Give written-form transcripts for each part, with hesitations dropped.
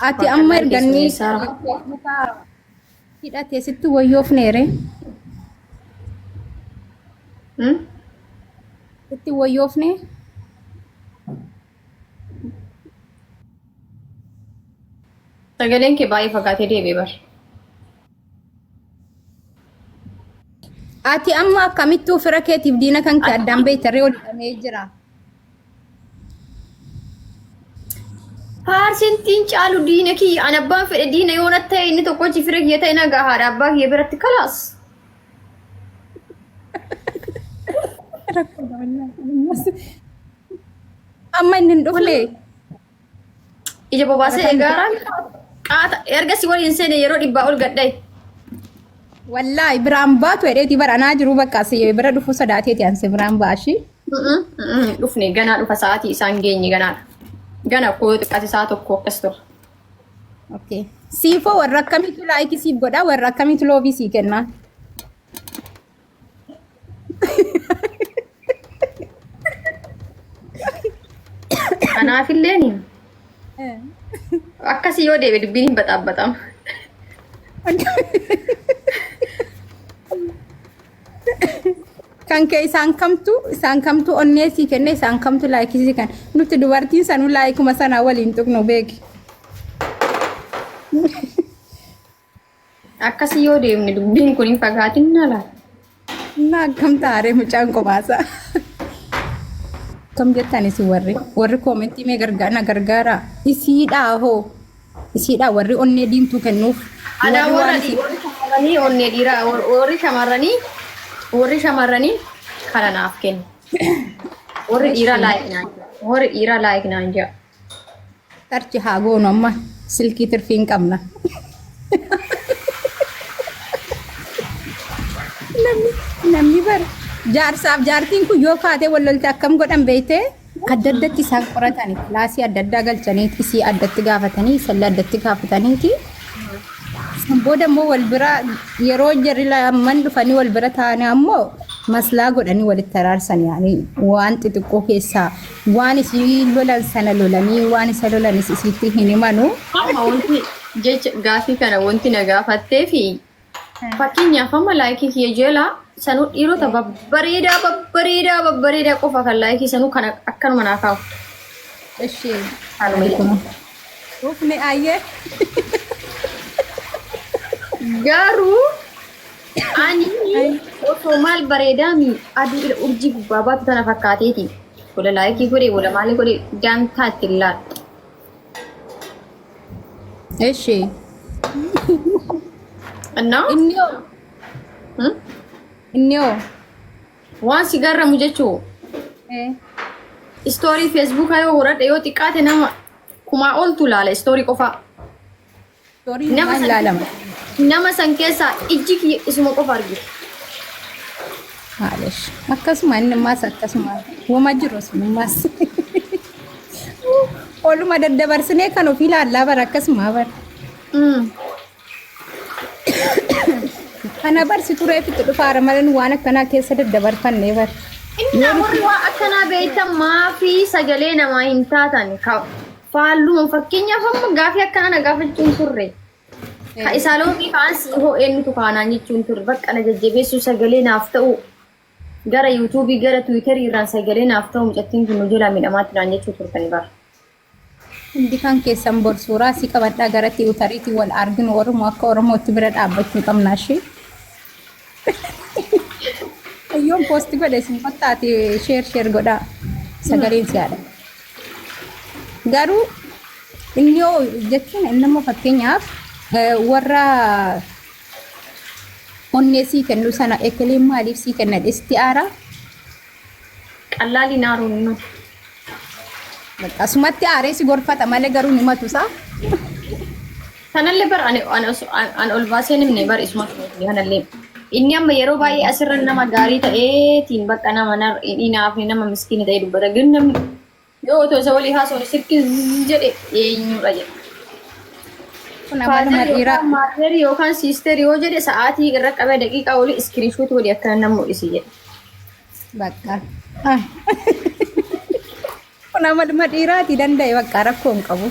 Ati amma Waaqallaa erga inni keessummeessaara. Feesbuukaa hidhate sitti wayyoofneere. Hmm? Sitti wayyoofne. Sagaleen kee baay'ee fagaatee deebi'e bar. Ati amma akkamittuu fira keetiif diina kan kee addaan beektarree ol hidhamee jira. Paarsentiin caalu diina kiyya an abbaan fedhe diina yoo natti ta'e inni tokkochi fira kiyya ta'e nagaa haadha abbaa kiyya biratti kalaas. Amma inni hin dhufne. Ija bobaasee eegaaraa qaata erga si waliin seene yeroo dhibbaa ol gadhaye. Wallaahi biraan baatu hedheeti bara anaa jiru bakka si bira dhufuu sodaateeti ansi biraan baashi. Dhufne ganaa dhufa sa'aatii isaan geenye ganaadha. Gana koo xiqqaate sa'a tokko akkas tura. Okay. Siifoo warra akkamiitu laayikii siif godhaa warra akkamiitu loobii sii kennaa? Kanaafilleen akkasii yoo deebi'e dubbiin hin baxaabbatama. Kan kee isaan kamtu isaan kamtu onnee sii kenne isaan kamtu laayikii sii kenna. Nuti dubartiin sanuu laayikuma sanaa waliin tuqnu beeki. Akkasii yoo deemne dubbiin kun hin fagaatin na laata. Na akkam taaree mucaan qobaasa. Akkam jettan isin warri warri koomentii mee gargaara na gargaara. Isiidhaa hoo isiidhaa warri onnee diimtuu kennuuf Anaa warri warra waan isii warri shamarranii onnee dhiiraa warri shamarranii warri shamarranii kana naaf kennu. Warri dhiiraa laayik naan jedha. Warri dhiiraa laayik naan jedha. Tarchi haa goonu amma silkii tirfii hin qabna. Namni namni bara jaarsaaf jaartiin kun yoo kaatee wal lolte akkam godhan beektee adda addatti isaan qoratani kilaasii adda addaa galchanii isii addatti gaafatanii isallee addatti gaafataniiti. San booda immoo wal bira yeroo jarri lamman dhufanii wal bira taa'anii ammoo maslaa godhanii walitti araarsan yaani waan xixiqqoo keessaa waan isii lolan sana lolanii waan isa lolanis isiitti hin himanu. Amma wanti jecha gaafii kana wanti na gaafattee fi fakkeenyaaf amma laayikii kiyya jala sanuu dhiirota babbareedaa babbareedaa babbareedaa qofa kan laayikii sanuu kana akkanuma naa kaa'u. Ishee Kanuma jedhama. Dhufne ayyee. Garuu ani osoo maal bareedaami aduu ila urjii gubbaa baatu tana fakkaateeti. Wala laayikii godhe wala maalii godhe daantaa itti hin laadhu. Ishee. Innaa Inni hoo? Inni hoo? Waan si garramu jechuu istoorii feesbuukaa yoo horadhe yoo xiqqaate nama kumaa oltu laala istoorii qofaa. Istoorii Nama namaa hin san laalama. nama san keessaa ijji kiyya isuma qofa argite. Maalish. Akkasuma inni ammaas akkasuma. Wama jiru sun ammaas. Oluma daddabarsinee kan ofii laallaa bara akkasuma bara. Kana barsi tureef itti dhufaara malee nu waan akkanaa keessa daddabarfanne bar. Inni warri waan akkanaa beektan maafii sagalee namaa hin taatan ka faalluma fakkeenyaaf amma gaafii akkanaa na gaafachuun turre. Ka isaa loomii kaan si hoo eenyutu kaanaan jechuun turre bakka na jajjabeessuu sagalee naaf ta'u gara yuutuubii gara tiwiitarii irraan sagalee naaf ta'u mucattiin kun nu jalaa miidhamaatti naan jechuu turtani bara. Hundi kan keessan bor suuraa si qabadhaa gara tiwutariitiin wal arginu Oromoo akka Oromootti bira dhaabbachuu qabna ishee. Yoon poosti godhe isin kottaati sheer sheer godhaa sagaleen si haadha. Garuu inni yoo jechuun inni immoo fakkeenyaaf warra onnee sii kennu sana ekeleen maaliif sii kenna dhisti aaraa Qallaalii naaruun nu. Asumatti aaree si gorfata malee garuu ni matu isaa. Kanallee bar ani ani osoo- an an ol baasee nimne bar isuma kanallee. Inni amma yeroo baay'ee asirra nama gaarii ta'eetiin bakka nama nar- hinaafne nama miskiina ta'ee dubbata. Gin namni yoo otoo isa walii haasofne sirki zzz jedhe eenyudha jedha. Kun amaluma Faazarii dhiiraa. yookaan maazerii yookaan siisterii yoo jedhe sa'aatii irra qabee daqiiqaa olii iskiriishuuti walii akkana nama mul'isi jedhe. Bakka. Ah. Kun amaluma dhiiraati danda'e bakka rakkoo hin qabu.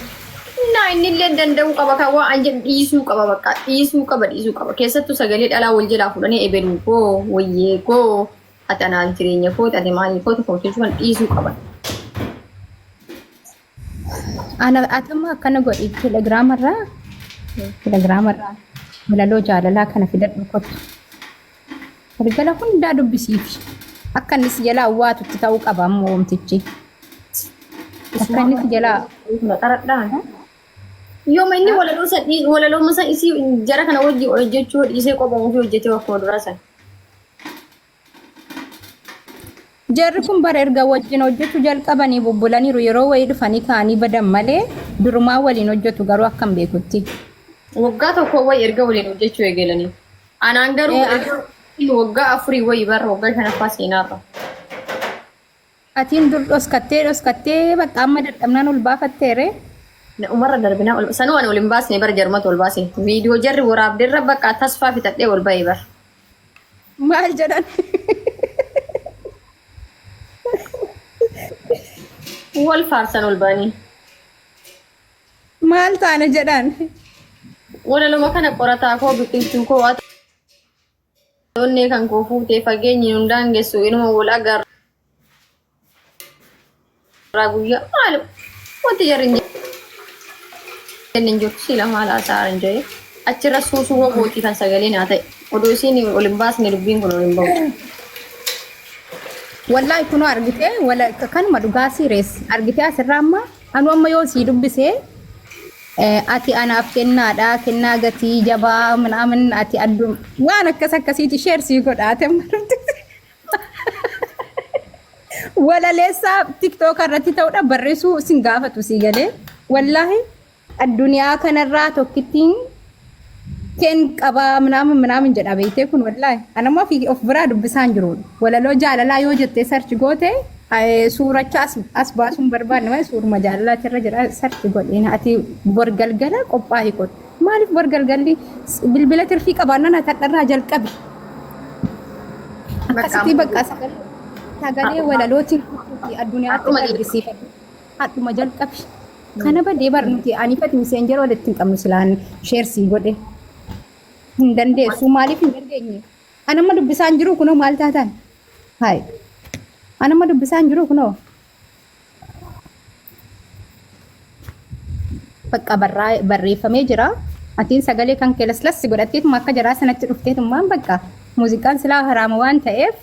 Innaa inni illee danda'uu qaba kan waa an jedhu dhiisuu qaba bakka dhiisuu qaba dhiisuu qaba keessattuu sagalee dhalaa wal jalaa fuudhanii ebeluu koo wayyee koo ati anaaf jireenya koo ati maalii koo tokko jechuu kan dhiisuu qaba. Ana atamma akkana godhi telegiraamarraa walaloo jaalalaa kana fidadhu kottu. Galgala hundaa dubbisiifi. Akka inni si jalaa waatutti ta'uu qaba ammoo homtichi. Akka inni si jalaa Qaradhaan. Yooma inni walaloo san walaloo san isii jara kana wajjin hojjechuu dhiisee kophaa ofii hojjetee akkuma duraa san. Jarri kun bara erga wajjin hojjechuu jalqabanii bubbulaniiru yeroo wayii dhufanii ka'anii badan malee durumaa waliin hojjetu garuu akkam beekutti. Waggaa tokko wayi erga waliin hojjechuu eegalanii. Anaan garuu erga waggaa afurii wayi barra waggaa shanaffaa seenaarra. Atiin dur dhoskattee dhoskattee bakka amma dadhabnaan ol baafatteere. Umarra darbinaa ol sanuu ani ol hin baasne bara jarmatu ol baase. Viidiyoo jarri waraabderra bakka tasfaa fixadhee ol ba'e bara. Maal jedhan? Wal faarsan ol ba'anii. Maal taane jedhan? Walaluma kana qorataa koo biqiltuu koo haa onnee kan koo fuutee fageenyi nun daangessu inuma wal agarraa guyyaa maal wanti jarri hin jenne hin jirtu sila maal haasa'aa hin jedhe achirra suusuu wobootii kan sagalee naa ta'e odoo isiin ol hin baasne dubbiin kun ol hin ba'u. Wallaahi kunoo argitee wala kanuma dhugaa siirees argitee asirraa amma anu amma yoo sii dubbisee ati anaaf kennaadha kennaa gatii jabaa minaamin ati addu waan akkas akkasiiti sheer sii godha ati amma dubbise. Walaleessaa tiktook irratti ta'uudha barreessuu sin gaafatu sii galee wallaahi addunyaa kanarraa tokkittiin keen qabaa minaamin minaamin jedha beektee kun wallaahi anammoo fi of biraa dubbisaa hin jiru walaloo jaalalaa yoo jettee sarchi goote suuracha as baasuun barbaanne malee suuruma jaalalaati irra jira sarchi godheen ati bor galgala qophaa'i godhu maaliif bor galgalli bilbila tirfii qabaannaan ati hadharraa jalqabi akkasitti bakka sagalee walalootiin addunyaatti argisiifadhu. Hadhuma jalqabi. Kana badee bar nuti anifati miseenjera walitti hin qabnu silaan sheer sii godhe. Hin dandeessu maaliif hin dandeenye? Anamma dubbisaan jiru kunoo maal taatan? Hayi. Anamma dubbisaan jiru kunoo. Bakka barreeffamee jira. Atiin sagalee kan kee laslassi godhatteetuma akka jaraa sanatti dhufteetummaan bakka muuziqaan silaa haraama waan ta'eef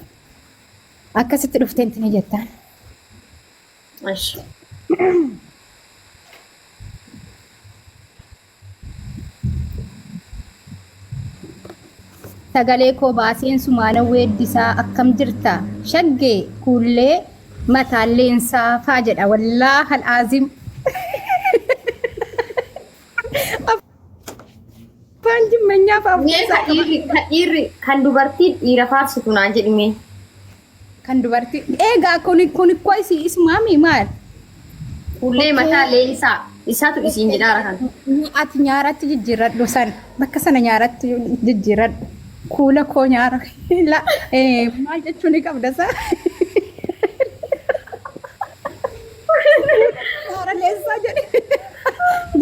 akkasitti dhufteenti ni jettaan. Ashi. Sagalee koo baaseen sumaana weeddisaa akkam jirta shaggee kuullee mataan leensaa faa jedha wallaah al'aazim. Afaan jimmanyaa fa'aa of Mee keessaa ka qaba. dhiirri ka dhiirri kan dubartiin dhiira faarsitu naan jedhi mee. Kan dubartii eegaa kun kun koo isii isumaami maal? Hullee mataa leensaa isaatu isiin jedhaara kan. Ati nyaaratti jijjiirradhu san bakka sana nyaaratti jijjiirradhu kuula koo nyaara la maal jechuu ni qabda sa nyaara leensaa jedhe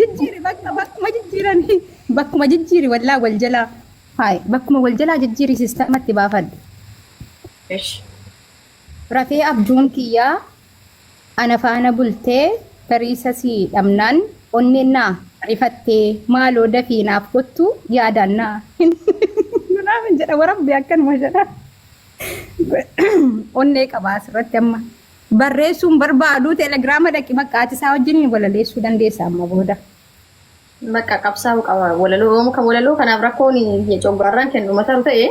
jijjiiri bakka bakkuma jijjiiranii bakkuma jijjiiri wallaa wal jalaa haay bakkuma wal jalaa jijjiiri siistamatti baafadhu. Eshi. Rafee abjuun kiyyaa ana faana bultee bariisa si dhabnaan onneen na rifattee maaloo dafii naaf kottu yaadaan na hin jedha warabbi akkanuma jedha. Onnee qaba asirratti amma. Barreessuun barbaadu telegiraama dhaqi bakka ati isaa wajjin walaleessuu dandeessa amma booda. Bakka qabsaa'uu qaba. Walaloo kan walaloo kanaaf rakkoon coggaarraan kennu mataa ta'e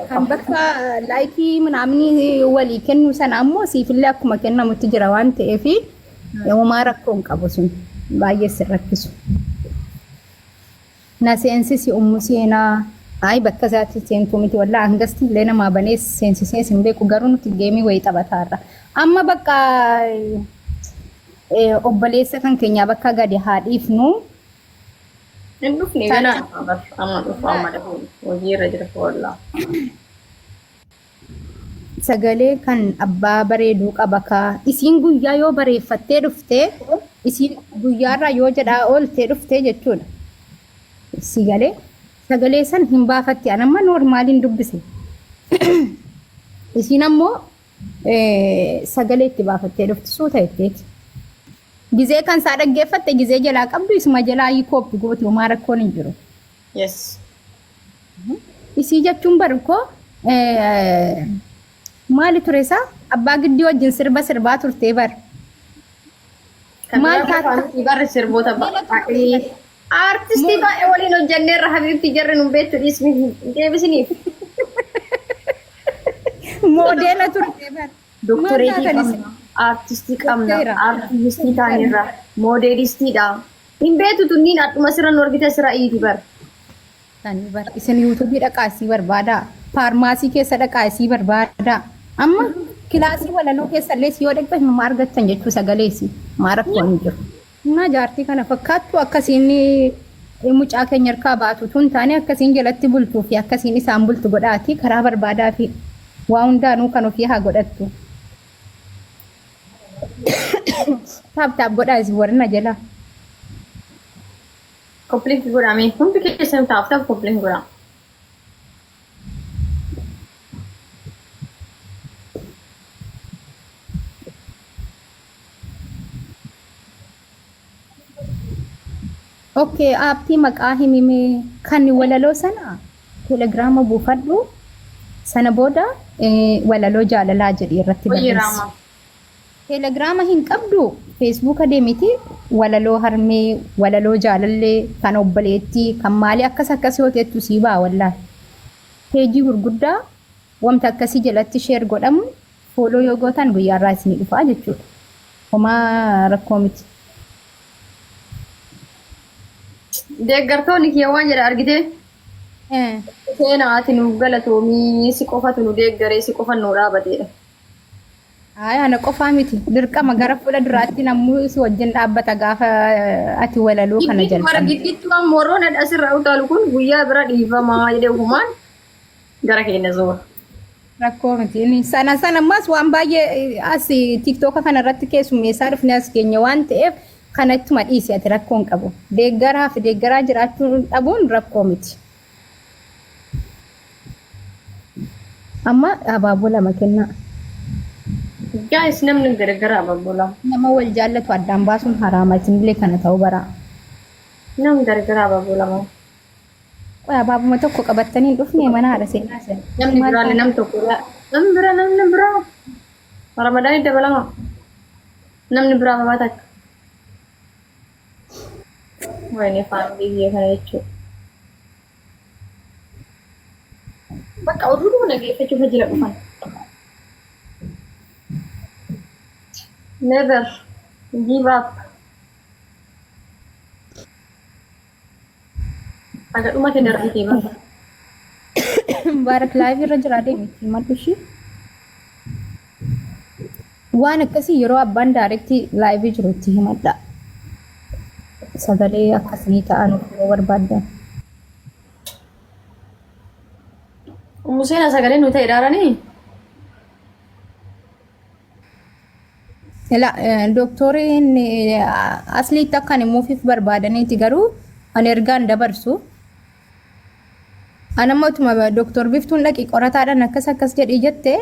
Kan bakka laayikii minaamni walii kennu sana ammoo siifillee akkuma kennamutti jira waan ta'eef homaa rakkoo hin qabu sun baay'ee sin rakkisu. Na seensisi ummu seenaa ayi bakka isaatti seentuu miti wallaa hangasti illee namaa banee seensisee sin beeku garuu nuti geemii wayii taphataarra. Amma bakka obboleessa kan keenyaa bakka gadi haa dhiifnu. Hin dhufne ganaa dhufa bar amma dhufa amma dhufu hojii irra jira wallaa. Sagalee kan abbaa bareeduu qaba kaa. Isiin guyyaa yoo bareeffattee dhuftee, isiin guyyaarraa yoo jedhaa ooltee dhuftee jechuudha. Si galee sagalee san hin baafatti. An amma normaaliin dubbise. Isiin ammoo sagalee itti baafattee dhufti suuta jetteeti. Gizee kan isaa dhaggeeffatte, gizee jalaa qabdu isuma jalaa copy gooti, homaa rakkoon hin jiru. Yes. Isii jechuun baru koo maali ture isaa, abbaa giddii wajjin sirba sirbaa turtee bar. Kan Maal biraa taata? qofaa miti, barri sirboota baay'ee. Aartistii baay'ee waliin hojjenneerra, habiibti, jarri nun beektu, dhiisni deebisiniif. Moodeela turtee bar. Doktoreetii Maal taatan? qabna, aartistii qabna, Dokteera. aartistii taanerra, moodeelistiidha. Hin beektu tunniin, adhuma sirra nu argite sirra iiti bar. Tani bar isin yuutuubii dhaqaa isii barbaadaa. Faarmaasii keessa dhaqaa isii barbaadaa. Amma kilaasii walaloo keessa illee yoo dhaqxe ma argattan jechuu sagalee isii. Maa rakkoon hin jiru. Amma jaartii kana fakkaattu akkasiin mucaa keenya harkaa baatu tun taane, akkasiin jalatti bultuu fi akkasiin isaan bultu godhaati karaa barbaadaa fi waa hundaanuu kan ofii haa godhattu. Tap tap godhaa isin warri na jalaa. Copy link godhame, hundi keessan tap tap copy link godhaa. Okay, aappii maqaa himimee kan walaloo sana telegiraama buufadhu. Sana booda walaloo jaalalaa jedhi irratti Hojii barreessi. raamaa. Telegiraama hin qabdu, feesbuuka deemiti walaloo harmee, walaloo jaalallee, kan obboleettii, kan maalii akkas akkas yoo ta'ettu sii ba'a wallaahi. Peejii gurguddaa wanta akkasii jalatti share godhamu follow yoo gootan guyyaarraa isinii dhufaa jechuudha. Homaa rakkoo miti. Deeggartoonni kiyya waan jedha argitee? Seenaa, ati nuuf galatoomii, si qofatu nu deeggaree, si qofa nu dhaabateedha. Hayi, ana qofaa miti. Dirqama gara fuula duraatti namuu si wajjin dhaabbata gaafa ati walaloo kana Giddiitu bara jalqabde. giddiitu amma warroon asirraa utaalu kun guyyaa bira dhiifamaa jedhee ofumaan gara keenya zoora. Rakkoo miti. Inni sana sana ammas waan baay'ee as tiktooka kana irratti keessummeessaa dhufne as keenya waan ta'eef kana ittuma dhiisi, ati rakkoo hin qabu. Deeggaraa fi deeggaraa jiraachuu dhabuun rakkoo miti. Amma abaaboo lama kennaa. Guys, namni gargara abaaboo lama. Nama wal jaallatu addaan baasuun haraama, isinillee kana ta'uu baraa. Namni gargara abaaboo lama. Qoy, abaabuma tokko qabattanii hin dhufne mana haadha seenaa sana. Namni Maal biraallee taate? nam tokko, namni biraa, namni biraa Ramadaanii dabalama. Namni biraa ababaa takka. Wayne faamilii biyya kana jechuudha. Bakka oduu dhuma dhageeffachuuf jira dhufan. Never give up. Aga dhuma kee darbitee bara. Mubaarak live irra jira, deemiti maddu ishii. Waan akkasii yeroo abbaan direct live jiru itti himadha. Sagalee akkasii ta'an yoo barbaaddan. Museen sagalee nu ta'e daaranii? Ila dooktoriin asliitti akkan himuufiif barbaadaniiti, garuu ani ergaan dabarsu. Ani amma utuma dooktor Biftuun dhaqi qorataadhaan akkas akkas jedhii jette,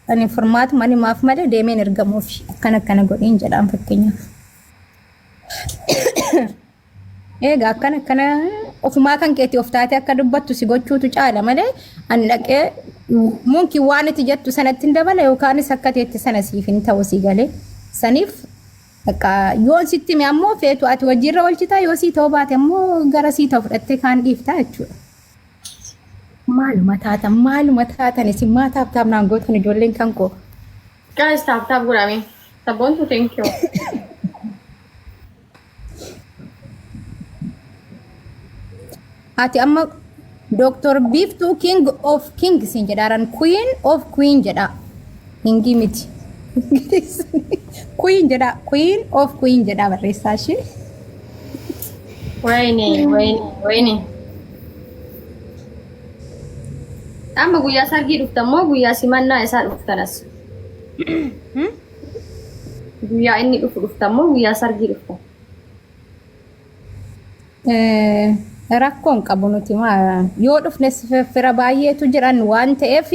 ani furmaatuma himaaf malee deemeen ergamuufi akkana akkana godhiin jedhaan fakkeenyaaf. Egaa akkana akkana ofumaa kan keetii of taatee akka dubbattu si gochuutu caala malee, ani dhaqee munki waan itti jettu sanatti hin dabala yookaanis akka teetti sana siif hin ta'u, si galee. Saniif bakka yoon sitti hime ammoo feetu ati hojiirra oolchitaa, yoo sii ta'uu baate ammoo gara sii ta'u fudhattee kaan dhiiftaa jechuudha. Maaluma taatan, maaluma taatan isin, maa tap tap naan gootan ijoolleen kan koo? Guys, tap tap godhame. Sabboontu, thank you. Ati amma Dr. Biiftuu King of King siin jedhaaran, Queen of Queen jedha. Kingii miti. Queen jedha. Queen of Queen jedha barreessaa ishee. Wayne, wayne, wayne. Amma guyyaa sargii dhuftan moo guyyaa simannaa isaa dhuftan as? Guyyaa inni dhufu dhuftan moo guyyaa sargii dhuftan? Rakkoon qabu nuti yoo dhufnes fira baay'eetu jiran waan ta'eef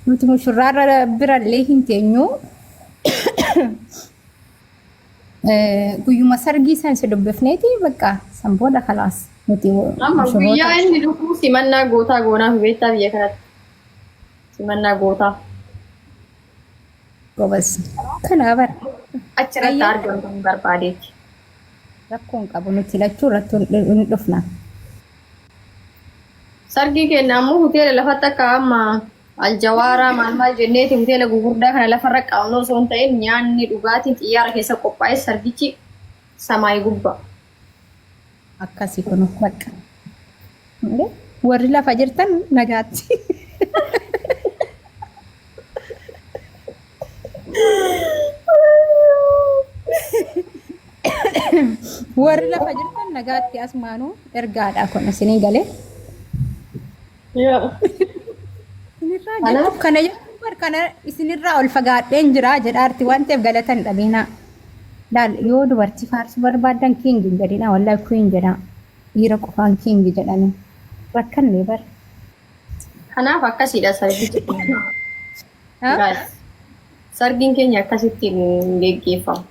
nuti mushurraarra birallee hin teenyu. Guyyuma sargii san si dubbifneeti bakka san booda kalaas nuti Amma mushurroota. guyyaa inni dhufu simannaa gootaa goonaaf beektaa biyya kanatti. Simannaa gootaa. Gobas. Kana bara. Achirratti Ayyee. argamtu barbaadeeti. Rakkoon qabu nuti lachuu irratti hin dhufna. Sargii keenya ammoo hoteela lafatti akka amma aljawaaraa maal maal jenneeti hoteela gugurdaa kana lafarra qabnu osoo hin ta'in nyaanni dhugaatiin xiyyaara keessa qophaa'e sargichi samaayii gubbaa. Akkasii kun bakka. Warri lafa jirtan nagaatti. Warri lafa jirtan nagaatti asumaanuu ergaadha kun isinii galee. Isinirraa jechuun kana jechuun bar kana isinirraa ol fagaadheen jira jedhaarti waan ta'eef galata hin dhabinaa. Laal yoo dubartii faarsuu barbaaddan king hin jedhinaa wallahi queen jedhaa. Dhiira qofaan king jedhanii. Rakkanne bar. Kanaaf akkasiidha sargichi. Ha? Guys, sargiin keenya akkasitti geggeeffama.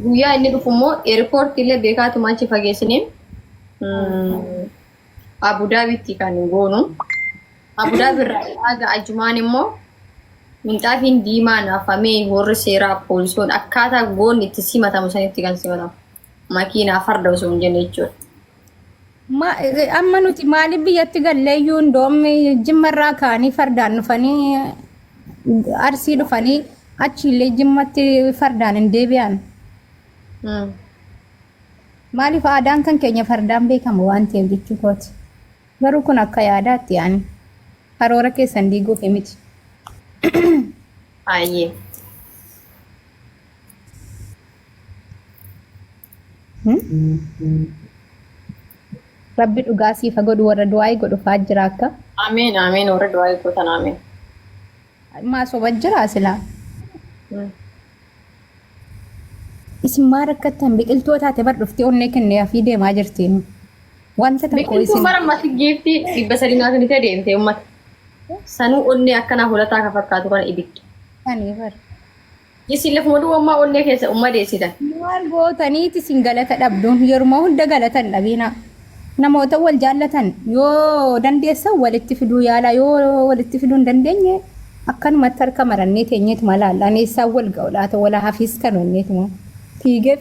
Guyyaa inni dhufu immoo airportii illee beekaatuma achi fageessinee Abu Dhaabitti kan goonu. Abu Dhaabi irraa haga Ajumaan immoo minxaafiin diimaan hafamee warri seeraa poolisoon akkaataa goonni itti simatamu sanitti kan simatamu. Makiinaa farda osoo hin jenne jechuudha. Amma nuti maaliif biyyatti galleeyyuu hundoomni jimmarraa ka'anii fardaan dhufanii arsii dhufanii achiillee jimmatti fardaan hin deebi'an. Maaliif aadaan kan keenya fardaan beekama waan ta'eef jechuu kooti. Garuu kun akka yaadaatti yaani karoora keessan diiguuf miti. Baay'ee. Rabbi dhugaa siif haa godhu warra du'aa godhu fa'aa jira akka. Ameen ameen warra du'aa gootan ameen. Maa soba jira silaa. Isin maa rakkattan biqiltuu taate bar dhuftee onnee kennee fi deemaa jirti. Wanta tokko Biqiltuun isin bara ammatti giiftii 300 naa kennitee deemtee uummata. Sanuu onnee akkanaa holataa kan fakkaatu kana ibidda. Ani bar. Isin lafuma duwwammaa onnee keessa umma deessitan. Maal gootaniiti isin galata dhabduun yeruma hunda galata hin dhabina. Namoota wal jaallatan yoo dandeessan walitti fiduu yaala yoo walitti fiduu hin dandeenye akkanumatti harka marannee teenyeetuma laalla. Ani eessaan wal ga'u laata wal hafiis kanu inneetuma fiigee.